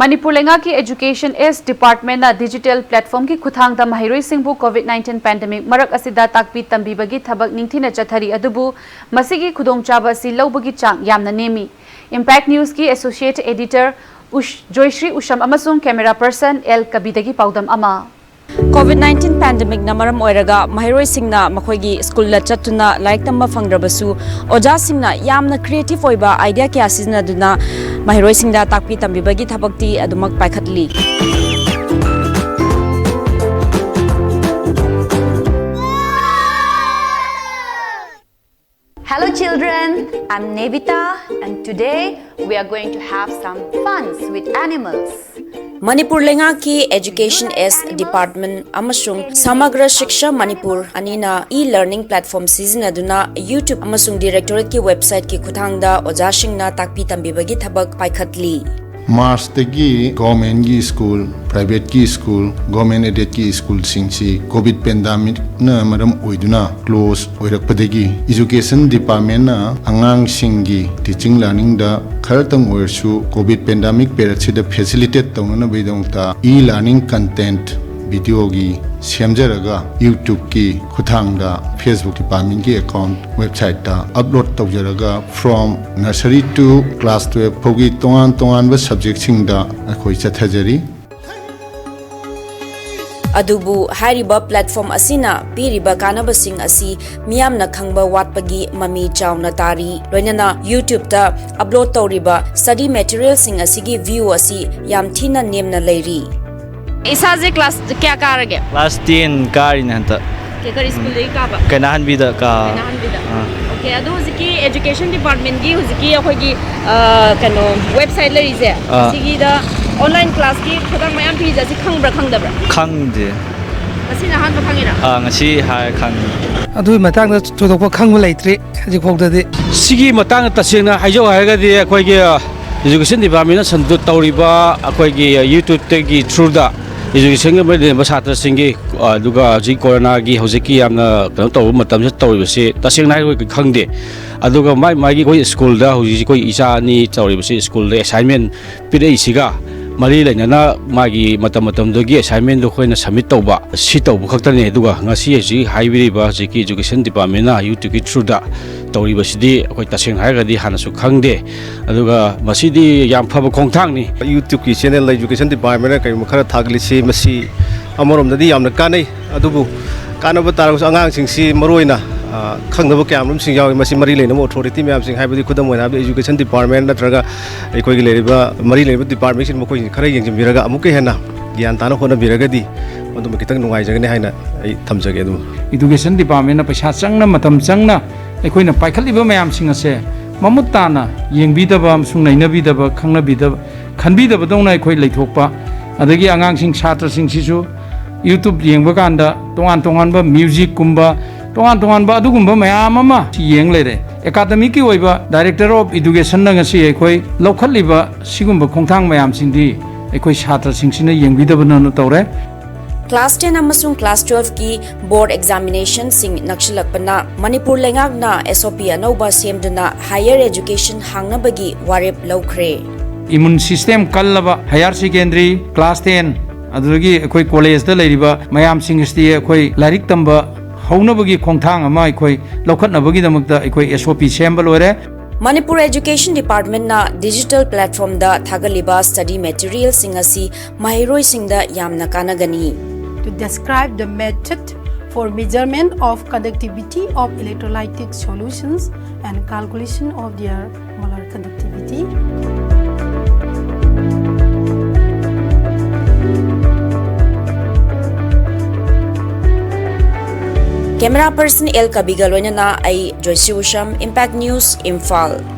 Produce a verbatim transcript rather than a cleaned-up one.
ꯃꯅꯤꯄꯨꯔ ꯂꯩꯉꯥꯛꯀꯤ Education S Department ꯅ digital platform ꯀꯤ ꯈꯨꯠꯊꯥꯡꯗ ꯃꯍꯩꯔꯣꯏꯁꯤꯡꯕꯨ COVID nineteen pandemic ꯃꯔꯛ ꯑꯁꯤꯗ ꯇꯥꯛꯄꯤ ꯇꯝꯕꯤꯕꯒꯤ ꯊꯕꯛ ꯅꯤꯡꯊꯤꯅ ꯆꯠꯊꯔꯤ, ꯑꯗꯨꯕꯨ ꯃꯁꯤꯒꯤ ꯈꯨꯗꯣꯡꯆꯥꯕ ꯑꯁꯤ ꯂꯧꯕꯒꯤ ꯆꯥꯡ ꯌꯥꯝꯅ ꯅꯦꯝꯃꯤ꯫ Impact News ꯀꯤ Associate Editor ꯎꯁ-, ꯖꯣꯏꯁ꯭ꯔꯤ ꯎꯁꯝ ꯑꯃꯁꯨꯡ camera person ꯑꯦꯜ ꯀꯕꯤꯗꯒꯤ ꯄꯥꯎꯗꯝ ꯑꯃ꯫ COVID nineteen pandemic ꯅ ꯃꯔꯝ ꯑꯣꯏꯔꯒ ꯃꯍꯩꯔꯣꯏꯁꯤꯡꯅ ꯃꯈꯣꯏꯒꯤ ꯁ꯭ꯀꯨꯜꯗ ꯆꯠꯇꯨꯅ ꯂꯥꯏꯔꯤꯛ ꯇꯝꯕ ꯐꯪꯗ꯭ꯔꯕꯁꯨ, ꯑꯣꯖꯥꯁꯤꯡꯅ ꯌꯥꯝꯅ creative ꯑꯣꯏꯕ idea ꯀꯌꯥ ꯁꯤꯖꯤꯟꯅꯗꯨꯅ ꯃꯍꯩꯔꯣꯏꯁꯤꯡꯗ ꯇꯥꯛꯄꯤ ꯇꯝꯕꯤꯕꯒꯤ ꯊꯕꯛꯇꯤ ꯑꯗꯨꯃꯛ ꯄꯥꯏꯈꯠꯂꯤ꯫ Hello children, I'm Nevita and today we are going to have some funs with animals. Manipur ꯂꯩꯉꯥꯛꯀꯤ Education S Department ꯑꯃꯁꯨꯡ Samagra Shiksha Manipur ꯑꯅꯤꯅ e-learning platform ꯁꯤꯖꯤꯟꯅꯗꯨꯅ YouTube ꯑꯃꯁꯨꯡ Directorate ꯀꯤ website ꯀꯤ ꯈꯨꯠꯊꯥꯡꯗ ꯑꯣꯖꯥꯁꯤꯡꯅ ꯇꯥꯛꯄꯤ ꯇꯝꯕꯤꯕꯒꯤ ꯊꯕꯛ ꯄꯥꯏꯈꯠꯂꯤ꯫ March ꯇꯒꯤ government ꯀꯤ school, private ꯀꯤ school, government aided ꯀꯤ school ꯁꯤꯡꯁꯤ COVID pandemic ꯅ ꯃꯔꯝ ꯑꯣꯏꯗꯨꯅ close ꯑꯣꯏꯔꯛꯄꯗꯒꯤ Education Department ꯅ ꯑꯉꯥꯡꯁꯤꯡꯒꯤ teaching learning ꯗ ꯈꯔꯇꯪ ꯑꯣꯏꯔꯁꯨ COVID pandemic period ꯁꯤꯗ facilitate ꯇꯧꯅꯅꯕꯒꯤꯗꯃꯛꯇ e-learning content video ꯒꯤ ꯁꯦꯝꯖꯔꯒ YouTube ꯀꯤ ꯈꯨꯠꯊꯥꯡꯗ Facebook Department ꯀꯤ account website ꯇ upload ꯇꯧꯖꯔꯒ from nursery to class twelve ꯐꯥꯎꯒꯤ ꯇꯣꯉꯥꯟ ꯇꯣꯉꯥꯟꯕ subject ꯁꯤꯡꯗ ꯑꯩꯈꯣꯏ ꯆꯠꯊꯖꯔꯤ꯫ ꯑꯗꯨꯕꯨ ꯍꯥꯏꯔꯤꯕ platform ꯑꯁꯤꯅ ꯄꯤꯔꯤꯕ ꯀꯥꯟꯅꯕꯁꯤꯡ ꯑꯁꯤ ꯃꯤꯌꯥꯝꯅ ꯈꯪꯕ ꯋꯥꯠꯄꯒꯤ ꯃꯃꯤ ꯆꯥꯎꯅ ꯇꯥꯔꯤ꯫ ꯂꯣꯏꯅꯅ YouTube ꯇ upload ꯇꯧꯔꯤꯕ study material ꯁꯤꯡ ꯑꯁꯤꯒꯤ view ꯑꯁꯤ ꯌꯥꯝ ꯊꯤꯅ ꯅꯦꯝꯅ ꯂꯩꯔꯤ꯫ ꯏꯁꯥꯁꯦ class ꯀꯌꯥ ꯀꯥꯔꯒꯦ? Class ten ꯀꯥꯔꯤꯅꯦ ꯍꯟꯇꯛ꯫ ꯀꯦ, ꯀꯔꯤ school ꯗꯒꯤ ꯀꯥꯕ? ꯀꯩꯅꯥꯍꯟꯕꯤꯗ ꯀꯥ꯫ ꯀꯩꯅꯥꯍꯟꯕꯤꯗ꯫ ꯑꯥ꯫ Okay, ꯑꯗꯣ ꯍꯧꯖꯤꯛꯀꯤ Education Department ꯀꯤ ꯍꯧꯖꯤꯛꯀꯤ ꯑꯩꯈꯣꯏꯒꯤ, ꯑ, ꯀꯩꯅꯣ, website ꯂꯩꯔꯤꯁꯦ, ꯑꯥ꯫ ꯁꯤꯒꯤꯗ online class ꯀꯤ ꯈꯨꯗꯝ ꯃꯌꯥꯝ ꯄꯤꯔꯤꯁꯦ, ꯑꯁꯤ ꯈꯪꯕ꯭ꯔꯥ ꯈꯪꯗꯕ꯭ꯔꯥ? ꯈꯪꯗꯦ꯫ ꯉꯁꯤꯅ ꯑꯍꯥꯟꯕ ꯈꯪꯉꯤꯔꯥ? ꯑꯥ, ꯉꯁꯤ ꯍꯥꯏ ꯈꯪꯉꯤ꯫ ꯑꯗꯨꯒꯤ ꯃꯇꯥꯡꯗ ꯊꯣꯏꯗꯣꯛꯄ ꯈꯪꯕ ꯂꯩꯇ꯭ꯔꯤ ꯍꯧꯖꯤꯛꯐꯥꯎꯗꯗꯤ꯫ ꯁꯤꯒꯤ ꯃꯇꯥꯡꯗ ꯇꯁꯦꯡꯅ ꯍꯥꯏꯖꯧ ꯍꯥꯏꯔꯒꯗꯤ ꯑꯩꯈꯣꯏꯒꯤ Education Department ꯅ ꯁꯟꯗꯨ ꯇꯧꯔꯤꯕ ꯑꯩꯈꯣꯏꯒꯤ YouTube ꯇꯒꯤ through ꯗ Education ꯒ ꯃꯔꯤ ꯂꯩꯅꯕ ꯁꯥꯇ꯭ꯔꯁꯤꯡꯒꯤ, ꯑꯗꯨꯒ ꯍꯧꯖꯤꯛ ꯀꯣꯔꯣꯅꯥꯒꯤ ꯍꯧꯖꯤꯛꯀꯤ ꯌꯥꯝꯅ ꯀꯩꯅꯣ ꯇꯧꯕ ꯃꯇꯝꯁꯤꯗ ꯇꯧꯔꯤꯕꯁꯤ ꯇꯁꯦꯡꯅ ꯍꯥꯏꯔꯒꯗꯤ ꯈꯪꯗꯦ꯫ ꯑꯗꯨꯒ ꯃꯥꯏ ꯃꯥꯒꯤ ꯑꯩꯈꯣꯏ school ꯗ ꯍꯧꯖꯤꯛ ꯑꯩꯈꯣꯏ ꯏꯆꯥ ꯑꯅꯤ ꯇꯧꯔꯤꯕꯁꯤ school ꯗ assignment ꯄꯤꯔꯛꯏꯁꯤꯒ ꯃꯔꯤ ꯂꯩꯅꯅ ꯃꯥꯒꯤ ꯃꯇꯝ ꯃꯇꯝꯗꯨꯒꯤ assignmentꯗꯨ ꯑꯩꯈꯣꯏꯅ submit ꯇꯧꯕ, ꯁꯤ ꯇꯧꯕ ꯈꯛꯇꯅꯤ꯫ ꯑꯗꯨꯒ ꯉꯁꯤ ꯍꯧꯖꯤꯛ ꯍꯥꯏꯕꯤꯔꯤꯕ ꯍꯧꯖꯤꯛꯀꯤ education departmentꯅ YouTubeꯀꯤ throughꯗ ꯇꯧꯔꯤꯕꯁꯤꯗꯤ ꯑꯩꯈꯣꯏ ꯇꯁꯦꯡꯅ ꯍꯥꯏꯔꯒꯗꯤ ꯍꯥꯟꯅꯁꯨ ꯈꯪꯗꯦ꯫ ꯑꯗꯨꯒ ꯃꯁꯤꯗꯤ ꯌꯥꯝ ꯐꯕ ꯈꯣꯡꯊꯥꯡꯅꯤ꯫ YouTubeꯀꯤ channelꯗ education departmentꯅ ꯀꯔꯤꯒꯨꯝꯕ ꯈꯔ ꯊꯥꯒꯠꯂꯤꯁꯤ, ꯃꯁꯤ ꯑꯃꯔꯣꯝꯗꯗꯤ ꯌꯥꯝꯅ ꯀꯥꯟꯅꯩ꯫ ꯑꯗꯨꯕꯨ ꯀꯥꯟꯅꯕ ꯇꯥꯔꯒꯁꯨ ꯑꯉꯥꯡꯁꯤꯡꯁꯤ ꯃꯔꯨꯑꯣꯏꯅ, ꯑ, ꯈꯪꯗꯕ ꯀꯌꯥ ꯃꯔꯨꯝꯁꯤꯡ ꯌꯥꯎꯏ꯫ ꯃꯁꯤ ꯃꯔꯤ ꯂꯩꯅꯕ authority ꯃꯌꯥꯝꯁꯤꯡ, ꯍꯥꯏꯕꯗꯤ ꯈꯨꯗꯝ ꯑꯣꯏꯅ ꯍꯥꯏꯕꯗ education department ꯅꯠꯇ꯭ꯔꯒ ꯑꯩꯈꯣꯏꯒꯤ ꯂꯩꯔꯤꯕ ꯃꯔꯤ ꯂꯩꯅꯕ departmentꯁꯤꯡ ꯃꯈꯣꯏꯁꯤꯡ ꯈꯔ ꯌꯦꯡꯁꯤꯟꯕꯤꯔꯒ ꯑꯃꯨꯛꯀ ꯍꯦꯟꯅ ꯒ꯭ꯌꯥꯟ ꯇꯥꯅ ꯍꯣꯠꯅꯕꯤꯔꯒꯗꯤ ꯃꯗꯨꯃ ꯈꯤꯇꯪ ꯅꯨꯡꯉꯥꯏꯖꯒꯅꯤ ꯍꯥꯏꯅ ꯑꯩ ꯊꯝꯖꯒꯦ꯫ ꯑꯗꯨꯝ education departmentꯅ ꯄꯩꯁꯥ ꯆꯪꯅ, ꯃꯇꯝ ꯆꯪꯅ ꯑꯩꯈꯣꯏꯅ ꯄꯥꯏꯈꯠꯂꯤꯕ ꯃꯌꯥꯝꯁꯤꯡ ꯑꯁꯦ ꯃꯃꯨꯠ ꯇꯥꯅ ꯌꯦꯡꯕꯤꯗꯕ ꯑꯃꯁꯨꯡ ꯅꯩꯅꯕꯤꯗꯕ, ꯈꯪꯅꯕꯤꯗꯕ, ꯈꯟꯕꯤꯗꯕꯗꯧꯅ ꯑꯩꯈꯣꯏ ꯂꯩꯊꯣꯛꯄ, ꯑꯗꯒꯤ ꯑꯉꯥꯡꯁꯤꯡ, ꯁꯥꯇ꯭ꯔꯁꯤꯡꯁꯤꯁꯨ YouTube ꯌꯦꯡꯕ ꯀꯥꯟꯗ ꯇꯣꯉꯥꯟ ꯇꯣꯉꯥꯟꯕ musicꯀꯨꯝꯕ, ꯇꯣꯉꯥꯟ ꯇꯣꯉꯥꯟꯕ ꯑꯗꯨꯒꯨꯝꯕ ꯃꯌꯥꯝ ꯑꯃ ꯌꯦꯡ ꯂꯩꯔꯦ꯫ Academicꯀꯤ ꯑꯣꯏꯕ Director of Educationꯅ ꯉꯁꯤ ꯑꯩꯈꯣꯏ ꯂꯧꯈꯠꯂꯤꯕ ꯁꯤꯒꯨꯝꯕ ꯈꯣꯡꯊꯥꯡ ꯃꯌꯥꯝꯁꯤꯡꯗꯤ ꯑꯩꯈꯣꯏ ꯁꯥꯇ꯭ꯔꯁꯤꯡꯁꯤꯅ ꯌꯦꯡꯕꯤꯗꯕꯅ ꯇꯧꯔꯦ꯫ Class ten ꯑꯃꯁꯨꯡ class twelveꯀꯤ board examinationꯁꯤꯡ ꯅꯛꯁꯤꯜꯂꯛꯄꯅ ꯃꯅꯤꯄꯨꯔ ꯂꯩꯉꯥꯛꯅ SOP ꯑꯅꯧꯕ ꯁꯦꯝꯗꯨꯅ higher education ꯍꯥꯡꯅꯕꯒꯤ ꯋꯥꯔꯦꯞ ꯂꯧꯈ꯭ꯔꯦ꯫ Immune system ꯀꯜꯂꯕ higher secondary, class ten, ꯑꯗꯨꯗꯒꯤ ꯑꯩꯈꯣꯏ collegeꯇ ꯂꯩꯔꯤꯕ ꯃꯌꯥꯝꯁꯤꯡ ꯑꯁꯤꯗꯤ ꯑꯩꯈꯣꯏ ꯂꯥꯏꯔꯤꯛ ꯇꯝꯕ ꯍꯧꯅꯕꯒꯤ ꯈꯣꯡꯊꯥꯡ ꯑꯃ ꯑꯩꯈꯣꯏ ꯂꯧꯈꯠꯅꯕꯒꯤꯗꯃꯛꯇ ꯑꯩꯈꯣꯏ SOP ꯁꯦꯝꯕ ꯂꯣꯏꯔꯦ꯫ ꯃꯅꯤꯄꯨꯔ Education Departmentꯅ digital platformꯗ ꯊꯥꯒꯠꯂꯤꯕ study materialꯁꯤꯡ ꯑꯁꯤ ꯃꯍꯩꯔꯣꯏꯁꯤꯡꯗ ꯌꯥꯝꯅ ꯀꯥꯟꯅꯒꯅꯤ꯫ To describe the method for measurement of conductivity of electrolytic solutions and calculation of their molar conductivity. Camera person L ꯀꯕꯤꯒ ꯂꯣꯏꯅꯅ ꯑꯩ ꯖꯣꯏꯁꯤ ꯎꯁꯝ, Impact News, ꯏꯝꯐꯥꯜ꯫